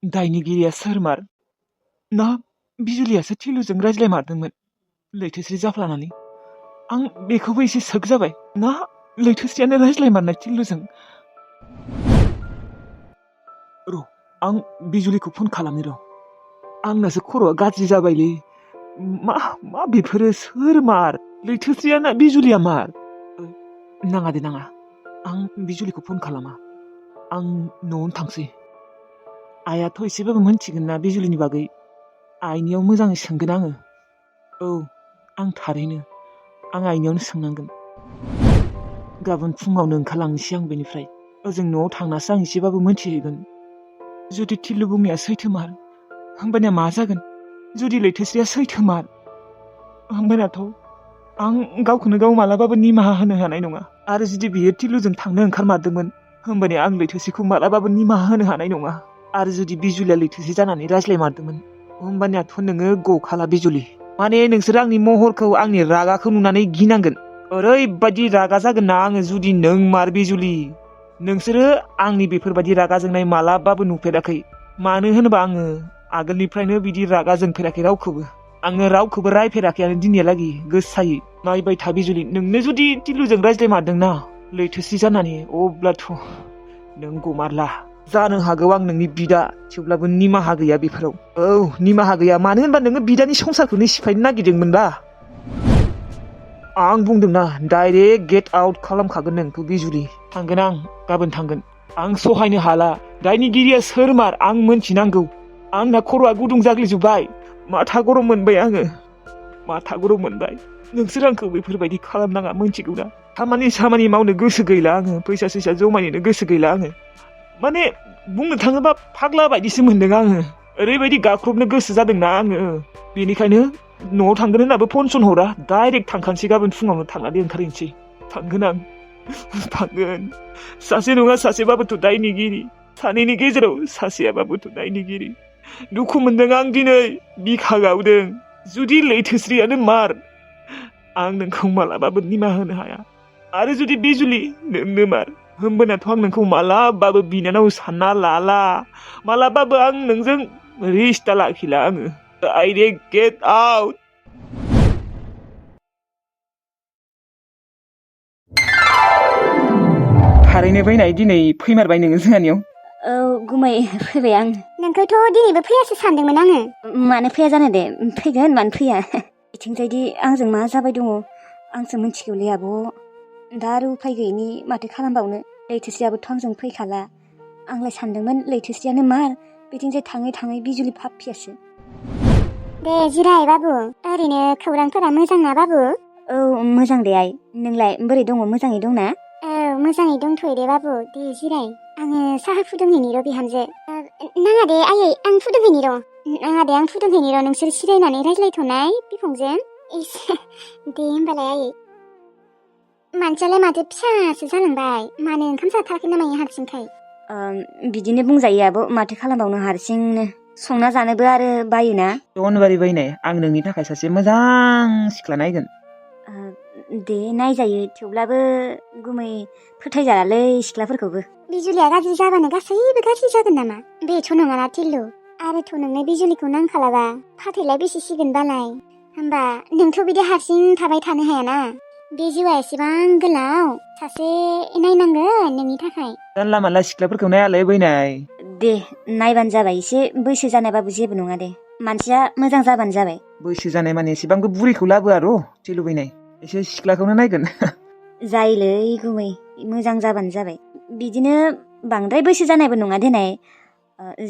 दायनिगिरिया सोरमार? ना बिजुलियासो थिलुजों रायज्लायमारदोंमोन लैथोस्रि जाफ्लानानै? आं बेखौबो एसे सोग जाबाय। ना लैथोस्रियानो रायज्लायमारनाय थिलुजों? र' आं बिजुलिखौ फन खालामनि र'। आंनासो खर'आ गाज्रि जाबायलै। मा बेफोरो सोरमार? लैथोस्रिया ना बिजुलिया मार? नाङा दे नाङा। आं बिजुलिखौ फन खालामा। आं न'आवनो थांसै। आइयाथ' एसेबाबो मोनथिगोन ना बिजुलिनि बागै। आइनियाव मोजाङै सोंगोन आङो। औ आं थारैनो आं आइनियावनो सोंनांगोन। गाबोन फुङावनो ओंखारलांनोसै आं बेनिफ्राय। ओजों न'आव थांनासो आं एसेबाबो मोनथिहैगोन। जुदि थिलु बुंनाया सैथोमार होमबानिया मा जागोन? जुदि लैथोस्रिया सैथोमार होमबानियाथ' आं गावखौनो गाव मालाबाबो निमाहा होनो हानाय नङा। आरो जुदि बियो थिलुजों थांनो ओंखारमारदोंमोन होमबानिया आं लैथोस्रिखौ मालाबाबो निमाहा होनो हानाय नङा। आरो जुदि बिजुलिया लैथोस्रि जानानै रायज्लायमारदोंमोन होमबानियाथ' नोङो गखाला बिजुलि। माने नोंसोर आंनि महरखौ आंनि रागाखौ नुनानै गिनांगोन। ओरैबायदि रागा जागोन ना आङो जुदि नों मार बिजुलि। नोंसोरो आंनि बेफोरबायदि रागा जोंनाय मालाबाबो नुफेराखै। मानो होनोबा आङो आगोलनिफ्रायनो बिदि रागा जोंफेराखै रावखौबो। आङो रावखौबो रायफेराखैआनो दिनैहालागै गोसायै। नायबाय था बिजुलि, नोंनो जुदि थिलुजों रायज्लायमारदोंना लैथोस्रि जानानै, अब्लाथ' नों गमारला। जानो हागौ आं नोंनि बिदा, थेवब्लाबो निमाहा गैया बेफोराव। औ निमाहा गैया। मानो होनबा नोङो बिदानि संसारखौनो सिफायनो नागिरदोंमोनबा। आं बुंदोंना डाइरेक्ट गेट आउट खालामखागोन नोंखौ बिजुलि। थांगोन आं, गाबोन थांगोन। आं सहायनो हाला। दायनिगिरिया सोरमार आं मोनथिनांगौ। आंना खर'आ गुदुं जाग्लिजोब्बाय। माथा गरम मोनबाय आङो। माथा गरम मोनबाय। नोंसोर आंखौ बेफोरबायदि खालामनाङा मोनथिगौ ना? खामानि मावनो गोसो गैला आङो। फैसा सैसा जमायनो गोसो गैला आङो। माने बुंनो थाङोबा फाग्ला बायदिसो मोनदों आङो। ओरैबायदि गाख्रबनो गोसो जादोंना आङो। बेनिखायनो न'आव थांगोन होननाबो फन सन हरा। डाइरेक्ट थांखानोसै, गाबोन फुङावनो थांनानै ओंखारहैनोसै। थांगोन आं, थांगोन। सासे नङा सासेबाबोथ' दायनिगिरि। सानैनि गेजेराव सासेयाबाबोथ' दायनिगिरि। दुखु मोनदों आं दिनै, बिखा गावदों। जुदि लैथोस्रियानो मार, आं नोंखौ मालाबाबो निमाहा होनो हाया। आरो जुदि बिजुलि नोंनो मार होमबानाथ' आं नोंखौ मालाबाबो बिनानाव सानना लाला। मालाबाबो आं नोंजों रिश्ता लाखिला आङो। Direct get out. थारैनो बैनाय दिनै फैमारबाय नोङो जोंहानियाव? औ गुमै फैबाय आं। नोंखौथ' दिनैबो फैयासो सानदोंमोन आङो। मानो फैया जानो दे, फैगोन मानो फैया। बिथिंजायदि आंजों मा जाबाय दङ आंसो मिथिगौलै आब'। दा आरो उफाय गैयिनि माथो खालामबावनो। लैथोस्रियाबोथ' आंजों फैखाला। आंलाय सानदोंमोन लैथोस्रियानो मार, बिथिंजाय थाङै थाङै बिजुलि फाफियासो। दे जिराय बाबु। ओरैनो खौरांफोरा मोजां ना बाबु? औ मोजां दे आइ। नोंलाय बोरै दङ, मोजाङै दंना? औ मोजाङै दंथ'यो दे बाबु। दे जिराय। आङो साहा फुदुंहैनि र' बिहामजो। नाङा दे आयै, आं फुदुंहैनि र'। नाङा दे, आं फुदुंहैनि र'। नोंसोर जिरायनानै रायज्लायथ'नाय बिफंजों। दे होमबालाय आयै। मानसियालाय माथो फिसासो जालांबाय। मानो ओंखाम जाथाराखै नामा हारसिंखाय? बिदिनो बुंजायो आब', माथो खालामबावनो हारसिंनो। संना जानोबो आरो बायोना। दनबारि बैनाय, आं नोंनि थाखाय सासे मोजां सिख्ला नायगोन। दे नायजायो, थेवब्लाबो गुमै फोथायजालालै सिख्लाफोरखौबो। बिजुलिया गाज्रि जाबानो गासैबो गाज्रि जागोन नामा? बेथ' नङाना थिल्लु। आरोथ' नोंनो बिजुलिखौ नांखालाबा फाथैलाय बेसेसिगोन बालाय। होमबा नोंथ' बिदि हारसिं थाबाय थानो हायाना। बे जिउआ एसेबां गोलाव, सासे नायनांगोन नोंनि थाखाय। जानला मानला सिख्लाफोरखौ नायालै बैनाय। दे नायबानो जाबाय, एसे बैसो जानायबाबो जेबो नङा दे। मानसिया मोजां जाबानो जाबाय। बैसो जानाय माने एसेबांबो बुरिखौ लाबोआ र' थिलु बैनाय। एसे सिख्लाखौनो नायगोन। जायोलै गुमै, मोजां जाबानो जाबाय। बिदिनो बांद्राय बैसो जानायबो नङा देनाय,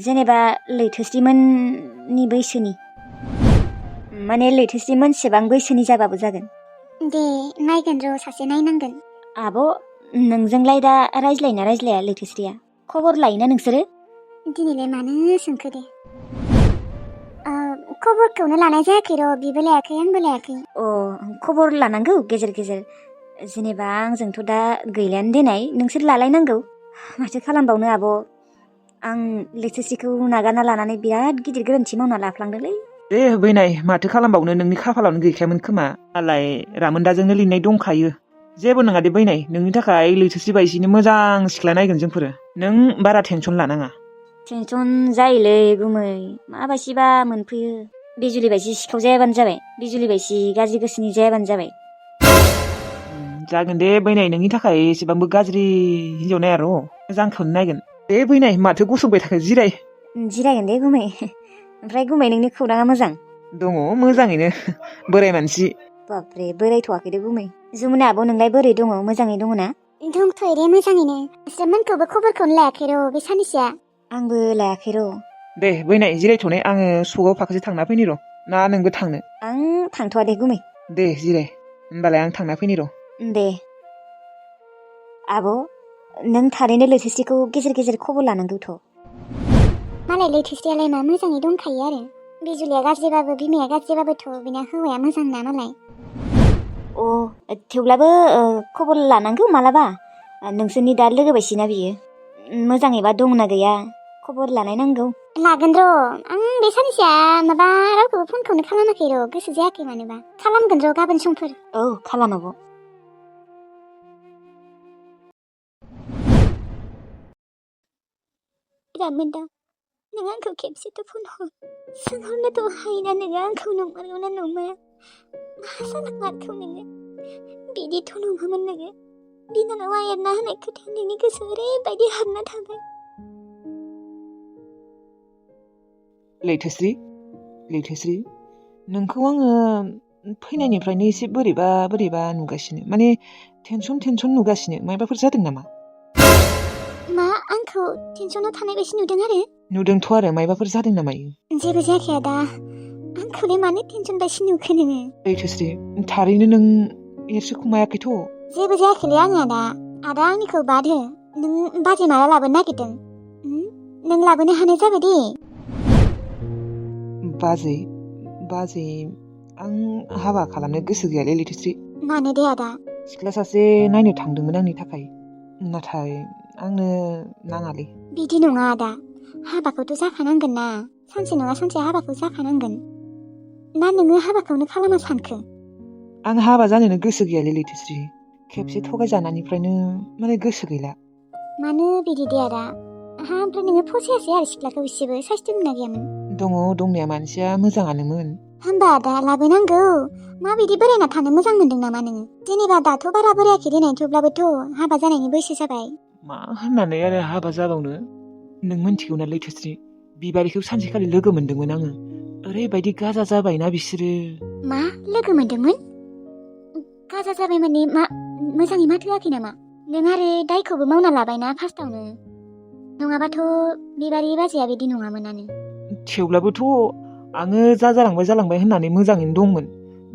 जेनेबा लैथोस्रिमोननि बैसोनि। माने लैथोस्रि मोनसेबां बैसोनि जाबाबो जागोन। दे नायगोन र', सासे नायनांगोन। आब', नोंजोंलाय दा रायज्लायना रायज्लाया लैथोस्रिया? खबर लायोना नोंसोरो? दिनैलाय मानो सोंखो दे? खबरखौनो लानाय जायाखै र', बिबो लायाखै आंबो लायाखै। खबर लानांगौ गेजेर गेजेर। जेनेबा आंजोंथ' दा गैलायानो देनाय, नोंसोर लालायनांगौ। माथो खालामबावनो आब', आं लैथोस्रिखौ नागारना लानानै बिराद गिदिर गोरोन्थि मावना लाफ्लांदोंलै। दे बैनाय, माथो खालामबावनो, नोंनि खाफालावनो गैखायामोन खोमा। आलाय रामोनदाजोंनो लिरनाय दंखायो। जेबो नङा दे बैनाय, नोंनि थाखाय लैथोस्रि बायदिनो मोजां सिख्ला नायगोन जोंफोरो। नों बारा टेनसन लानाङा। टेनसन जायोलै गुमै माबायसिबा मोनफैयो बिजुलि बायसि सिखाव जायाबानो जाबाय बिजुलि बायसि गाज्रि गोसोनि जायाबानो जाबाय जागोन दे बैनाय नोंनि थाखाय एसेबांबो गाज्रि हिनजाव नाया र' मोजांखौनो नायगोन दे बैनाय माथो गसंबाय थाखो जिराय जिरायगोन दे गुमै ओमफ्राय गुमै नोंनि खौराङा मोजां दङ मोजाङैनो बोराय मानसि बाब्रे बोरायथ'वाखै दे गुमै जुमुना आब' नोंलाय बोरै दङ मोजाङै दङ ना दंथ'यो रे मोजाङैनो बिसोरमोनखौबो खबरखौनो लायाखै र' बे साननैसोआ आंबो लायाखै र' दे बैनाय जिरायथ'नाय आङो सकआव फाखोसे थांना फैनि र' ना नोंबो थांनो आं थांथ'वा दे गुमै दे जिराय होनबालाय आं थांना फैनि र' दे आब' नों थारैनो लैथोस्रिखौ गेजेर गेजेर खबर लानांगौथ' मालाय लैथोस्रियालाय मा मोजाङै दंखायो आरो बिजुलिया गाज्रिबाबो बिमाया गाज्रिबाबोथ' बिना हौवाया मोजां ना मालाय थेवब्लाबो खबर लानांगौ मालाबा नोंसोरनि दा लोगो बायसिना बियो मोजाङैबा दंना गैया खबर लानाय नांगौ लागोन र' आं बे साननैसोआ माबा रावखौबो फनखौनो खालामाखै र' गोसो जायाखै मानोबा खालामगोन र' गाबोन समफोर औ खालाम आब' रामोनदा नों आंखौ खेबसेथ' फन हर सोंहरनोथ' हायोना नोङो आंखौ नंमारगौना नंमारा मा जालांमारखौ नोङो बिदिथ' नङामोन नोङो बिनानावा एरना होनाय खोथाया नोंनि गोसोआव ओरैबायदि हाबना थाबाय लैथोस्रि नोंखौ आङो फैनायनिफ्रायनो एसे बोरैबा नुगासिनो माने टेनसन नुगासिनो मायबाफोर जादों नामा मा आंखौ टेनसनाव थानाय बायदि नुदों आरो नुदोंथ' आरो मायबाफोर जादों नामा जेबो जायाखै आदा आंखौलाय मानो टेनसन बायदि नुखो नोङो लैथोस्रि थारैनो नों एरसो खुमायाखैथ' जेबो जायाखैलै आङो आदा आंनिखौ बाद हो नों बाजै माला लाबोनो नागिरदों नों लाबोनो हानाय जाबाय दे बाजै आं हाबा खालामनो गोसो गैयालै लैथोस्रि मानो दे आदा सिख्ला सासे नायनो थांदोंमोन आंनि थाखाय नाथाय आंनो नाङालै बिदि नङा आदा हाबाखौथ' जाखानांगोन ना सानसे नङा सानसे हाबाखौ जाखानांगोन ना नोङो हाबाखौनो खालामा सानखो आं हाबा जानोनो गोसो गैयालै लैथोस्रि खेबसे थगायजानायनिफ्रायनो माने गोसो गैला मानो बिदि दे आदा ओमफ्राय नोङो फसायासै आरो सिख्लाखौ एसेबो साइस दंना गैयामोन दङ दंनाया मानसिया मोजाङानोमोन होमबा आदा लाबोनांगौ माबायदि बोरायना थानो मोजां मोनदों नामा नोङो जेनेबा दाथ' बारा बोरायाखै देनाय थेवब्लाबोथ' हाबा जानायनि बैसो जाबाय मा होननानै आरो हाबा जाबावनो नों मिन्थिगौना लैथोस्रि बिबारिखौ सानसेखालि लोगो मोनदोंमोन आङो ओरैबायदि गाजा जाबायना बिसोरो मा लोगो मोनदोंमोन गाजा जाबाय माने मा मोजाङै माथो होआखै नामा नों आरो दायखौबो मावना लाबायना फार्स्टआवनो नङाबाथ' बिबारि बाजैया बिदि नङामोनानो थेवब्लाबोथ' आङो जालांबाय होननानै मोजाङैनो दंमोन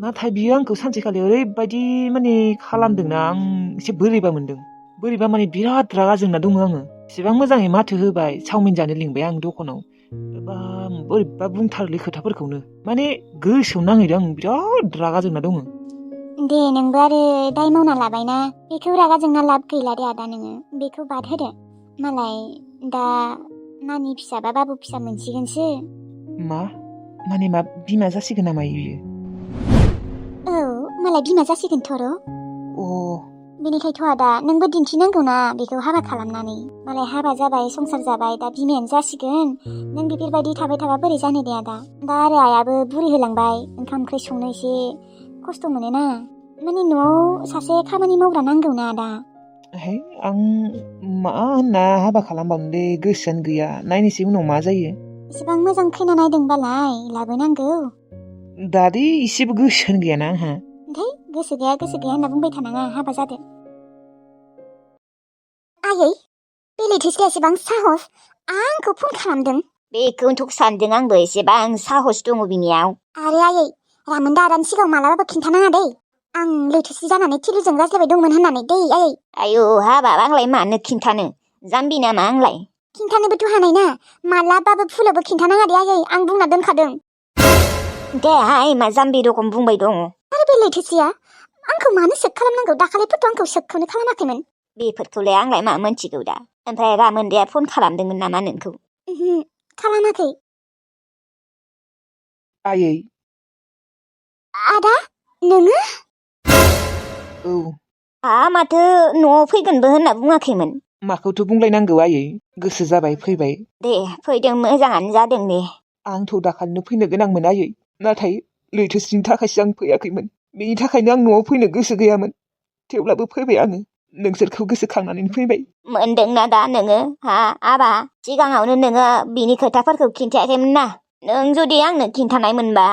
नाथाय बियो आंखौ सानसेखालि ओरैबायदि माने खालामदोंना आं एसे बोरैबा मोनदों बोरैबा माने बिराद रागा जोंना दङ आङो एसेबां मोजाङै माथो होबाय चावमिन जानो लिंबाय आं दखानाव बोरैबा बुंथारोलै खोथाफोरखौनो माने गोसोआव नांहैदों आं बिराद रागा जोंना दङ दे नोंबो आरो दाय मावना लाबायना बेखौ रागा जोंना लाब गैला दे आदा नोङो बेखौ बाद होदो मालाय दा नानि फिसा बा बाबु फिसा मोनसिगोनसो मा बिमा जासिगोन नामा बियो औ मालाय बिमा जासिगोनथ' र' बेनिखायथ' आदा नोंबो दिन्थिनांगौना बेखौ हाबा खालामनानै मालाय हाबा जाबाय संसार जाबाय दा बिमायानो जासिगोन नों बेफोरबायदि थाबाय थाबा बोरै जानो दे आदा दा आरो आइयाबो बुरि होलांबाय ओंखाम ओंख्रि संनो एसे खस्थ' मोनोना माने न'आव सासे खामानि मावग्रा नांगौना आदा आं मा होनना हाबा खालामबावनो दे गोसोआनो गैया नायनोसै उनाव मा जायो एसेबां मोजां खैना नायदोंबालाय लाबोनांगौ दादि एसेबो गोसोआनो गैयाना आंहा गोसो गैया होनना बुंबाय थानाङा हाबा जादो आयै बे लैथोस्रिया एसेबां साहस आंखौ फन खालामदों बेखौनोथ' सानदों आंबो एसेबां साहस दङ बिनियाव आरो आयै रामोनदा आदानि सिगाङाव मालाबाबो खिन्थानाङा दै आं लैथोस्रि जानानै थिलिजों रायज्लायबाय दंमोन होननानै दै आयै आयौ हाबाब आंलाय मानो खिन्थानो जाम्बि नामा आंलाय खिन्थानोबोथ' हानाय ना मालाबाबो फुलावबो खिन्थानाङा दे आयै आं बुंना दोनखादों देहाय मा जाम्बि रखम बुंबाय दङ आरो बे लैथोस्रिया आंखौ मानो सेक खालामनांगौ दाखालिफोरथ' आंखौ सेकखौनो खालामाखैमोन बेफोरखौलाय आंलाय मा मोनथिगौ दा ओमफ्राय रामोनदाया फन खालामदोंमोन नामा नोंखौ खालामाखै आयै आदा नोङो औ माथो न'आव फैगोनबो होनना बुङाखैमोन माखौथ' बुंलायनांगौ आयै गोसो जाबाय फैबाय दे फैदों मोजाङानो जादों दे आंथ' दाखालिनो फैनो गोनांमोन आयै नाथाय लैथोस्रिनि थाखायसो आं फैयाखैमोन बेनि थाखायनो आं न'आव फैनो गोसो गैयामोन थेवब्लाबो फैबाय आङो नोंसोरखौ गोसोखांनानै फैबाय मोनदोंना दा नोङो हा आबा सिगाङावनो नोङो बिनि खोथाफोरखौ खिन्थायाखैमोन ना नों जुदि आंनो खिन्थानायमोनबा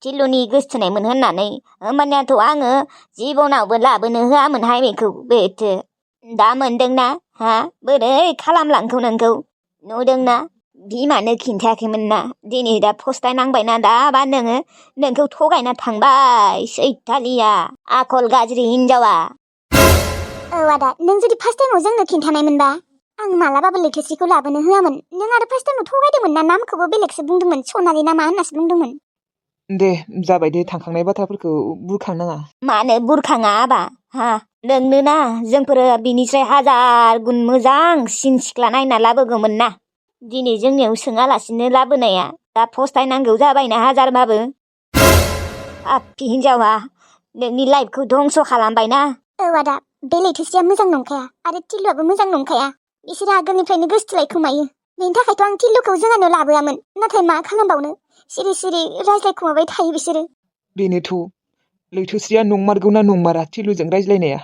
टिलुनि गोसथोनायमोन होननानै होमबानियाथ' आङो जिबनावबो लाबोनो होआमोनहाय बेखौ बेथो दा मोनदोंना हा बोरै खालामलांखौ नोंखौ नुदोंना बिमानो खिन्थायाखैमोन ना दिनै दा फस्थायनांबायना दाबा नोङो नोंखौ थगायना थांबाय सैथालिया आखल गाज्रि हिनजावा औ आदा नों जुदि फार्स्ट टाइमाव जोंनो खिन्थानायमोनबा आं मालाबाबो लैथोस्रिखौ लाबोनो होआमोन नों आरो फार्स्ट टाइमाव थगायदोंमोन ना नामखौबो बेलेगसो बुंदोंमोन सनालि ना मा होननासो बुंदोंमोन दे जाबाय दे थांखांनाय बाथ्राफोरखौ बुरखांनाङा मानो बुरखाङा आबा हा नोंनो ना जोंफोरो बिनिफ्राय हाजार गुन मोजांसिन सिख्ला नायना लाबोगौमोन ना दिनै जोंनियाव सोङालासिनो लाबोनाया दा फस्थायनांगौ जाबायना हाजारबाबो पापि हिनजावा नोंनि लाइफखौ धंस' खालामबायना औ आदा बे लैथोस्रिया मोजां नंखाया आरो टिलुआबो मोजां नंखाया बिसोरो आगोलनिफ्रायनो गोसथोलाय खोमायो बेनि थाखायथ' आं टिलुखौ जोंहानाव लाबोआमोन नाथाय मा खालामबावनो सिरि सिरि रायज्लायखुमाबाय थायो बिसोरो बेनोथ' लैथोस्रिया नंमारगौना नंमारा टिलुजों रायज्लायनाया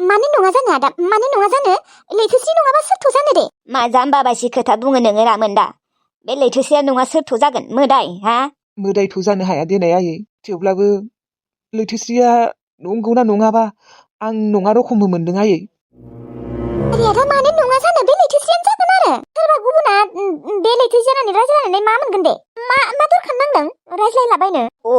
मानो नङा जानो आदा मानो नङा जानो लैथोस्रि नङाबा सोरथ' जानो दे मा जाम्बा बायसि खोथा बुङो नोङो रामोनदा बे लैथोसेया नङा सोरथ' जागोन मोदाय हा मोदायथ' जानो हाया देनाय आयै थेवब्लाबो लैथोस्रिया नंगौना नङाबा आं नङा रखमबो मोनदों आयै आरे आदा मानो नङा जानो बे लैथोस्रियानो जागोन आरो सोरबा गुबुना बे लैथोस्रि जानानै रायज्लायनानै मा मोनगोन दे मा दरखार नांदों रायज्लायलाबायनो अ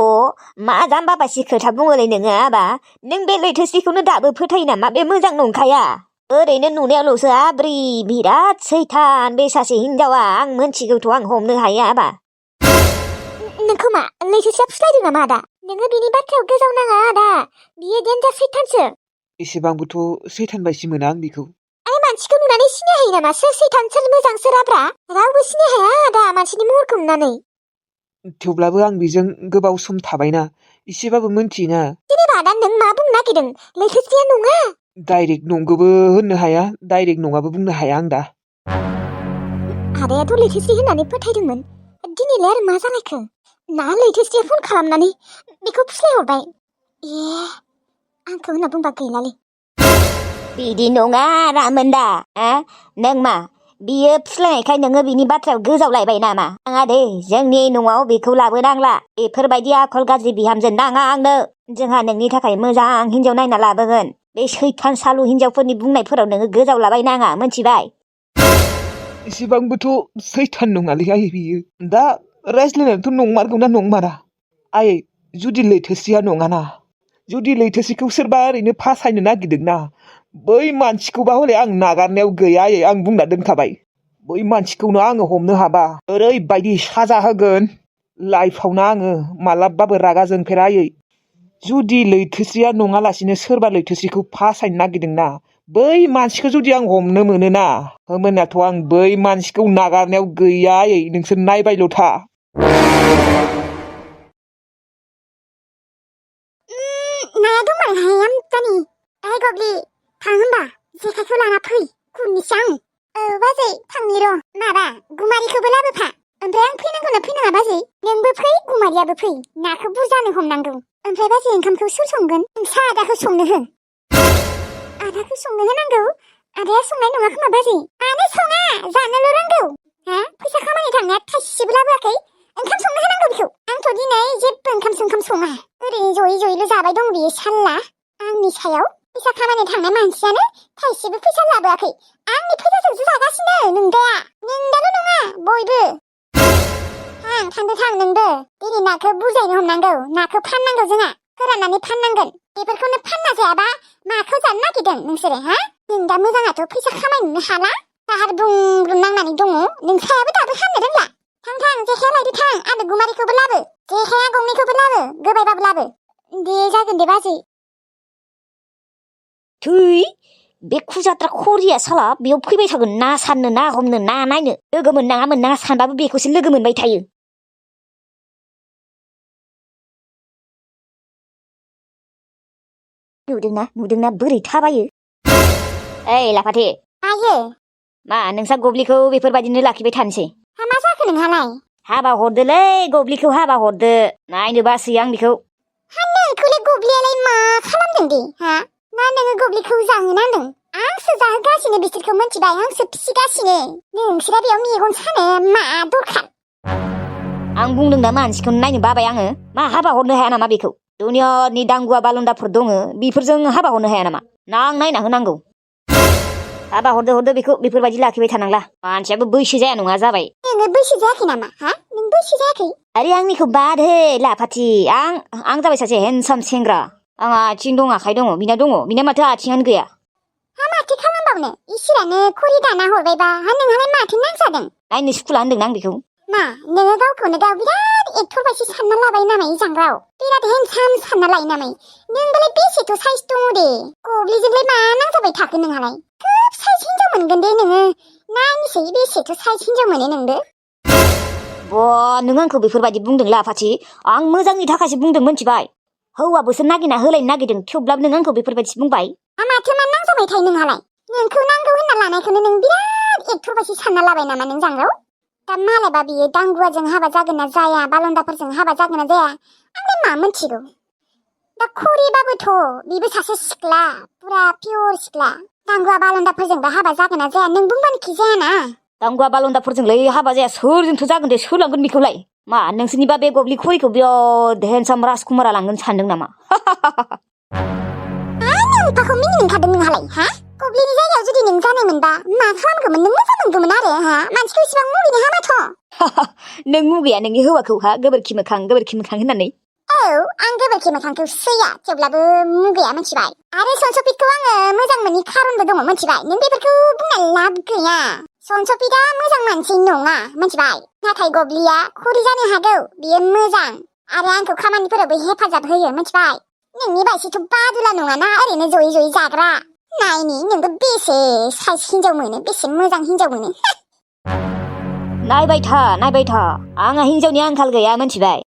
मा जाम्बा बायसि खोथा बुङोलै नोङो आबा नों बे लैथोसेखौनो दाबो फोथायो नामा बे मोजां नंखाया ओरैनो नुनायावल'सो आब्रि बिराद सैथान बे सासे हिनजावा आं मोनथिगौथ' आं हमनो हायो आबा नोंखौ मा लैथोस्रिया फुस्लायदों नामा आदा नोङो बिनि बाथ्रायाव गोजाव नाङा आदा बियो देन्जार सैथानसो एसेबांबोथ' सैथान बायसि मोना आं बेखौ आरे मानसिखौ नुनानै सिनाय हायो नामा सोर सैथान सोर मोजां सोर आब्रा रावबो सिनाय हाया आदा मानसिनि महरखौ नुनानै थेवब्लाबो आं बेजों गोबाव सम थाबायना एसेबाबो मोनथियोना जेनेबा आदा नों मा बुंनो नागिरदों लैथोस्रिया नङा डाइरेक्ट नंगौबो होननो हाया डाइरेक्ट नङाबो बुंनो हाया आं दा आदायाथ' लैथोस्रि होननानै फोथायदोंमोन दिनैलाय आरो मा जालायखो ना लैथोस्रिया फन खालामनानै बेखौ फुस्लायहरबाय आंखौ होनना बुंबा गैलालै बिदि नङा रामोनदा नों मा बियो फुस्लायनायखाय नोङो बिनि बाथ्रायाव गोजावलायबाय नामा नाङा दे जोंनि न'आव बेखौ लाबोनांला बेफोरबायदि आखल गाज्रि बिहामजो नाङा आंनो जोंहा नोंनि थाखाय मोजां हिनजाव नायना लाबोगोन बे सैथान सालु हिनजावफोरनि बुंनायफोराव नोङो गोजावलाबाय नाङा मोनथिबाय एसेबांबोथ' सैथान नङालै आयै बियो दा रायज्लायनायाथ' नंमारगौना नंमारा आयै जुदि लैथोस्रिया नङाना जुदि लैथोस्रिखौ सोरबा ओरैनो फासायनो नागिरदोंना बै मानसिखौबा हले आं नागारनायाव गैया आयै आं बुंना दोनखाबाय बै मानसिखौनो आङो हमनो हाबा ओरैबायदि साजा होगोन लाइफआवनो आङो मालाबाबो रागा जोंफेरा आयै जुदि लैथोस्रिया नङालासिनो सोरबा लैथोस्रिखौ फासायनो नागिरदोंना बै मानसिखौ जुदि आं हमनो मोनोना होमबानियाथ' आं बै मानसिखौ नागारनायाव गैया आयै नोंसोर नायबायल' था नाया दंमारहाय आमदानि ओइ गग्लि थां होनबा जेखाइखौ लाना फै गुरनोसै आं बाजै थांनि र' माबा गुमारिखौबो लाबोफा ओमफ्राय आं फैनांगौना फैनाङा बाजै नोंबो फै गुमारियाबो फै नाखौ बुरजानो हमनांगौ ओमफ्राय बाजै ओंखामखौ सोर संगोन नोंसा आदाखौ संनो हो आदाखौ संनो होनांगौ आदाया संनाय नङा खोमा बाजै मानो सङा जानोल' रोंगौ फैसा खामायनो थांनाया थाइसेबो लाबोआखै ओंखाम संनो होनांगौ बेखौ आंथ' दिनै जेबो ओंखाम सङा ओरैनो जयै जाबाय दं बियो साल्ला आंनि सायाव फैसा खामायनो थांनाय मानसियानो थाइसेबो फैसा लाबोआखै आंनि फैसाजोंसो जागासिनो नोंदाया नोंदाल' नङा बयबो थांदो थां नोंबो दिनै नाखौ बुरजायैनो हमनांगौ नाखौ फाननांगौ जोंहा फोराननानै फाननांगोन बेफोरखौनो फानना जायाबा माखौ जानो नागिरदों नोंसोरो नों दा मोजाङाथ' फैसा खामायनोनो हाला दाहार बुंब्रुम नांनानै दङ नोंसायाबो दाबो हामनो रोंला थां जेखाया लायदो थां आरो गुमारिखौबो लाबो जेखाया गंनैखौबो लाबो गोबायबाबो लाबो दे जागोन दे बाजै थै बे खुजात्रा खरिया साला बेयाव फैबाय थागोन ना साननो ना हमनो ना नायनो लोगो मोननाङा सानबाबो बेखौसो लोगो मोनबाय थायो नुदोंना बोरै थाबायो ओइ लाफाथि आयो मा नोंसा गब्लिखौ बेफोरबायदिनो लाखिबाय थानोसै मा जाखो नोंहालाय हाबा हरदोलै गब्लिखौ हाबा हरदो नायनो बासै आं बेखौ नोंखौलाय गब्लियालाय मा खालामदों दे हा ना नोङो गब्लिखौ जाहोनांदों आंसो जाहोगासिनो बिसोरखौ मिथिबाय आंसो फिसिगासिनो नोंसोरा बेयाव मेगन सानो मा दरखार आं बुंदों दा मानसिखौनो नायनो बाबाय आङो मा हाबा हरनो हाया नामा बेखौ दुनियानि दांगुवा बालन्दाफोर दङ बेफोरजों हाबा हरनो हाया नामा ना आं नायना होनांगौ हाबा हरदो बेखौ बेफोरबायदि लाखिबाय थानांला मानसियाबो बैसो जाया नङा जाबाय नोङो बैसो जायाखै नामा हा नों बैसो जायाखै आरे आंनिखौ बाद हे लाफाथि आं जाबाय सासे हेन्डसाम सेंग्रा आंहा आथिं दं आखाइ दङ बिना माथो आथिङानो गैया हा माथो खालामबावनो इसोरानो खरि दाना हरबायबा हा नोंहालाय माथो नांजादों नायनो सुखुला होनदों आं बेखौ मा नोङो गावखौनो गाव बिराद एक्टर बायदि सानना लाबाय नामाय जांग्राव बिराद हेन्डसाम सानना लायो नामाय नोंबालाय बेसेथ' साइज दङ दे गब्लिजोंलाय मा नांजाबाय थाखो नोंहालाय खोब साइज हिनजाव मोनगोन दे नोङो नायनोसै बेसेथ' साइज हिनजाव मोनो नोंबो नों आंखौ बेफोरबायदि बुंदों लाफाथि आं मोजांनि थाखायसो बुंदों मिथिबाय हौवाबोसो नागिरना होलायनो नागिरदों थेवब्लाबो नों आंखौ बेफोरबायदि बुंबाय माथो मा नांजाबाय थायो नोंहालाय नोंखौ नांगौ होनना लानायखौनो नों बिराद एक्टर बायदि सानना लाबाय नामा नों जांग्राव दा मालायबा बियो दांगुवाजों हाबा जागोन ना जाया बालन्दाफोरजों हाबा जागोन ना जाया आंलाय मा मोनथिगौ दा खरिबाबोथ' बेबो सासे सिख्ला पुरा पियर सिख्ला दांगुवा बालन्दाफोरजोंबा हाबा जागोन ना जाया नों बुंबानोखि जायाना दांगुवा बालन्दाफोरजोंलाय हाबा जाया सोरजोंथ' जागोन दे सोर लांगोन बेखौलाय मा नोंसोरनिबा बे गब्लि खरिखौ बिराद हेन्डसाम राजकुमारा लांगोन सानदों नामा नोंखौ मिनि मोनखादों नोंहालाय हा गब्लिनि जायगायाव जुदि नों जानाय मोनबा मा खालामगौमोन नों मोजां मोनगौमोन आरो हा मानसिखौ इसिबां मुगैनो हामाथ' नों मुगैया नोंनि हौवाखौ हा गोबोरखि मोखां होननानै औ आं गोबोरखि मोखांखौ सैया थेवब्लाबो मुगैया मिथिबाय आरो सनसपितखौ आङो मोजां मोननि खारनबो दङ मिथिबाय नों बेफोरखौ बुंनाय लाब गैया सनसपितआ मोजां मानसि नङा मिथिबाय नाथाय गब्लिया खरि जानो हागौ बियो मोजां आरो आंखौ खामानिफोरावबो हेफाजाब होयो मिथिबाय नोंनि बायदिथ' बादुला नङाना ओरैनो जयै जयै जाग्रा नायनि नोंबो बेसे साइज हिनजाव मोनो बेसे मोजां हिनजाव मोनो नायबाय था आंहा हिनजावनि आंखाल गैया मिथिबाय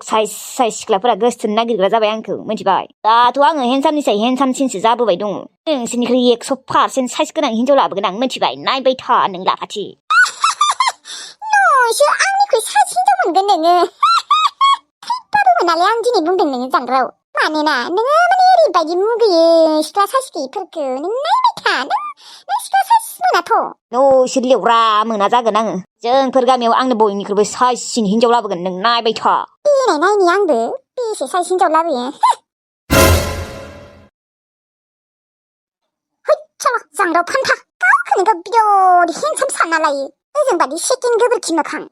साइज सिख्लाफोरा गोसथोनो नागिरग्रा जाबाय आंखौ मिथिबाय दाथ' आङो हेन्डसामनिसाय हेन्डसामसिनसो जाबोबाय दङ नोंसोरनिख्रुइ 100% साइज गोनां हिनजाव लाबोगोन आं मिथिबाय नायबाय था नों लाफाथि न'सो आंनिख्रुइ साइज हिनजाव मोनगोन नोङो थैबाबो मोनालै आं दिनै बुंदों नोङो जांग्राव मानोना नोङो माने ओरैबायदि मुगैयो सिख्ला साइज गैयिफोरखौ नों नायबाय था नों सिख्ला साइज मोनाथ' नोंसोर लेवरा मोना जागोन आङो जोंफोर गामियाव आंनो बयनिख्रुइबो साइजसिन हिनजाव लाबोगोन नों नायबाय था देनाय नायनि आंबो बेसे साइज हिनजाव लाबोयो जांग्राव फान्था गावखौनो गाव बिराद हेन्डसाम सानना लायो ओजों बादि सेकेन्ड गोबोरखि मोखां